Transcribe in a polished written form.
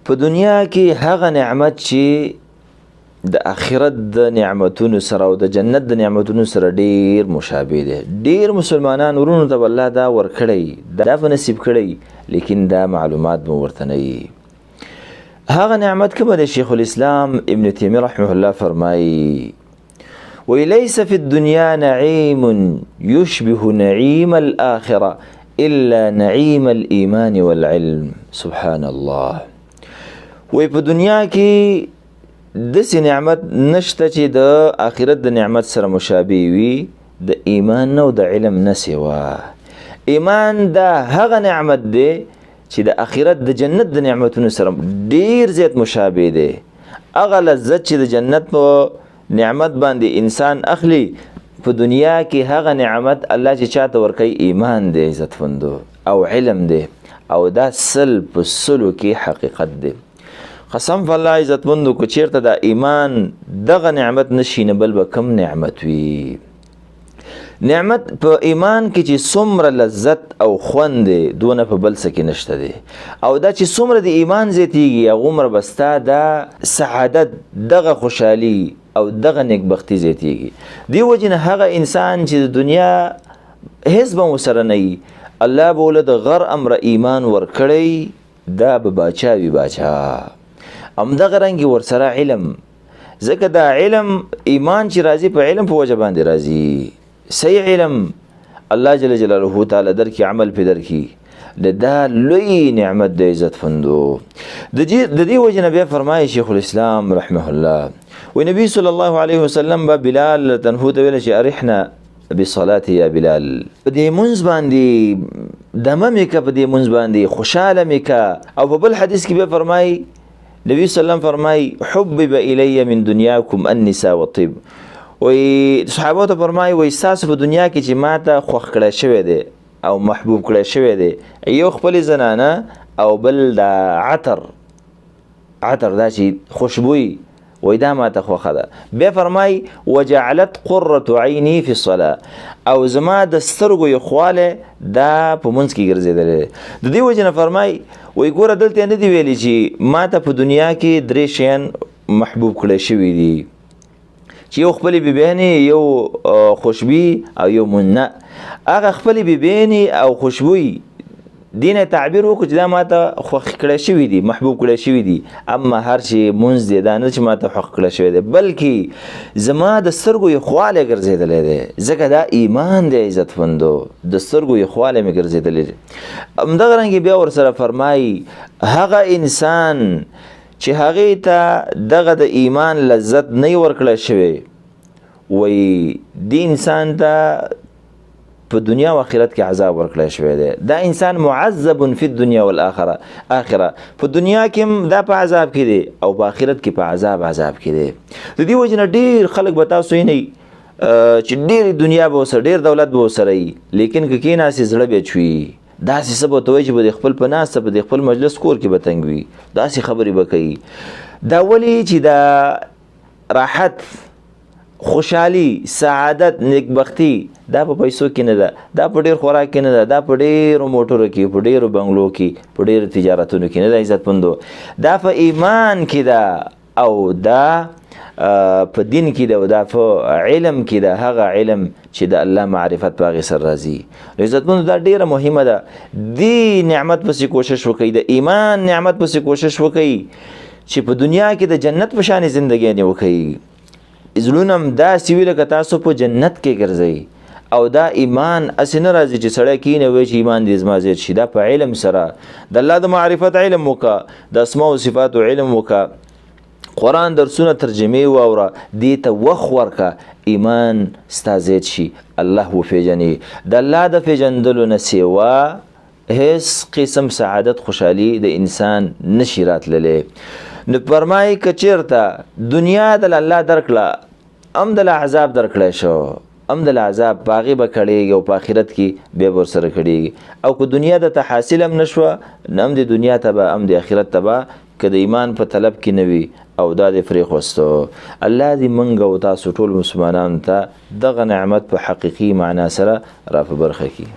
په دنیا کې هغه نعمت چې د آخرت د نعمتونو سره او د جنت د نعمتونو سره ډیر مشابه دی. ډیر مسلمانان ورونو ته الله دا ورکړی، دا په نصیب کړی، لیکن دا معلومات مو ورته نه وي. هغه نعمت کوم دی؟ شیخ الاسلام ابن تیمیه رحمه الله فرمایي وليس في الدنيا نعيم يشبه نعيم الآخرة إلا نعيم الإيمان والعلم. سبحان الله. وی په دنیا کې داسې نعمت نشته چې د آخرت د نعمت سره مشابه وي، د ایمان نه او د علم نه سوا. ایمان دا هغه نعمت دی چې د آخرت د جنت د نعمتونو سره ډیر زیات مشابه دی. هغه لذت چې د جنت په نعمت باندې انسان اخلي، په دنیا کې هغه نعمت الله چې چاته ورکوي ایمان دی عزتمندو او علم دی، او دا 100% کې حقیقت دی. قسم فالله عزتمندو که چیرته دا ایمان دغه نعمت نشي، نه بل به کم نعمت وي. نعمت په ایمان کې چې څومره لذت او خوند دی دونه په بل څه کې نشته دی، او دا چې څومره د ایمان زیاتیږي هغومره به ستا دا سعادت، دغه خوشحالي او دغه نیکبختي زیاتیږي. دې وجې نه هغه انسان چې د دنیا هیڅ به ورسره نه وي، الله به له د غر امر ایمان ورکړی، دا به باچا وي باچا. همدغه رنګ ورسره علم، ځکه دا علم ایمان چې راځي په علم په وجه باندې راځي. صحیح علم الله جل جلاله تعالی درکې، عمل پې درکې، دا لوی نعمت د عزتمندو. د دې وجې نه بیا فرمایي شیخ الاسلام رحمه الله و نبی صلی الله علیه وسلم به بلال تنهو ته ویل چې ارحنا بصلاة یا بلال، په دې مونځ باندې دمه مې که، په دې مونځ باندې خوشحاله مې که. او په بل حدیث کې بیا فرمایي نبی صلی الله علیه وسلم فرمایي حبب الی من دنیاکم النساء والطب. وی صحابه ته فرمایي وی ستاسو په دنیا کې چې ما ته خوښ کړی شوی دی او محبوب کړی شوی دی، یو خپلې زنانه او بل دا عطر، عطر دا چې خوشبوی، وی دا ما ته خوښه ده. بیا فرمایي وجعلت قرة عیني فی الصلاة، او زما د سترګو یخوالی دا په منځ کې ګرځېدلی دی. د دې وجې نه فرمایي وی ګوره دلته نه دی ویلي چې ما ته په دنیا کې درې شیان محبوب کړی شوي دي، چې یو خپلې بیبیانې، یو خوشبوي او یو منه. هغه خپلې بیبیانې او خوشبوي دې نه تعبیر وکړو چې دا ما ته خوښ کړی شوي دي، محبوب کړی شوي دي. اما هر چې مونځ دی دا نه چې ما ته خوښ کړی شوی دی، بلکې زما د سترګو یخوالی ګرځېدلی دی، ځکه دا ایمان دی عزتمندو، د سترګو یخوالی مې ګرځېدلی دی. همدغه رنګ بیا ورسره فرمایي هغه انسان چې هغې ته دغه د ایمان لذت نه ورکړی شوی، وایي دې انسان ته په دنیا او آخرت کې عذاب ورکړی شوی دی. دا انسان معذب فی الدنیا والآخرة، آخره په دنیا کې هم دا په عذاب کې دی او په آخرت کې په عذاب عذاب کې دی. د دې وجې نه ډېر خلک به تاسو وینئ چې ډېر دنیا به ورسره، ډېر دولت به ورسره وي، لیکن که کښېناستې زړه به یې چوي، داسې څه به ورته وایي چې به د خپل په ناسته په د خپل مجلس کور کې به تنګ وي، داسې خبرې به کوي. دا ولې چې دا راحت، خوشحالي، سعادت، نیکبختي دا په پیسو کې نه ده، دا په ډېر خوراک کې نه ده، دا په ډېرو موټرو کې، په ډېرو بنګلو کې، په ډېرو تجارتونو کې نه ده عزتمندو، دا په ایمان کې ده او دا په دین کې ده او دا په علم کې ده، هغه علم چې د الله معرفت په هغې سره راځي. نو عزتمندو دا ډېره مهمه ده، دې نعمت پسې کوشش وکړئ، د ایمان نعمت پسې کوشش وکړئ چې په دنیا کې د جنت په شان زندګیانې وکړئ. زړونه هم داسې وي لکه تاسو په جنت کې ګرځئ. او دا ایمان هسې نه راځي چې سړی کښېني وایي چې ایمان دې زما زیات شي، دا په علم سره، د الله د معرفت علم وکړه، د اسماء او صفاتو علم وکړه، قرآن درسونه ترجمې واوره، دې ته وخت ورکړه، ایمان ستا زیات شي، الله وپېژني. د الله د پېژندلو نه سوا هیڅ قسم سعادت خوشحالي د انسان نشي راتللی. نو فرمایي که چېرته دنیا د الله درکړه، هم د عذاب درکړی شو، هم د عذاب په هغې به کړېږي او په آخرت کې بیا به ورسره کړېږي. او که دنیا د ته حاصل هم نه شوه، نو هم د دنیا ته به هم د آخرت ته به که د ایمان په طلب کې نه وي او دا دې پرېښوستو. الله دې موږ او تاسو ټول مسلمانانو ته دغه نعمت په حقیقي معنا سره را په برخه کړي.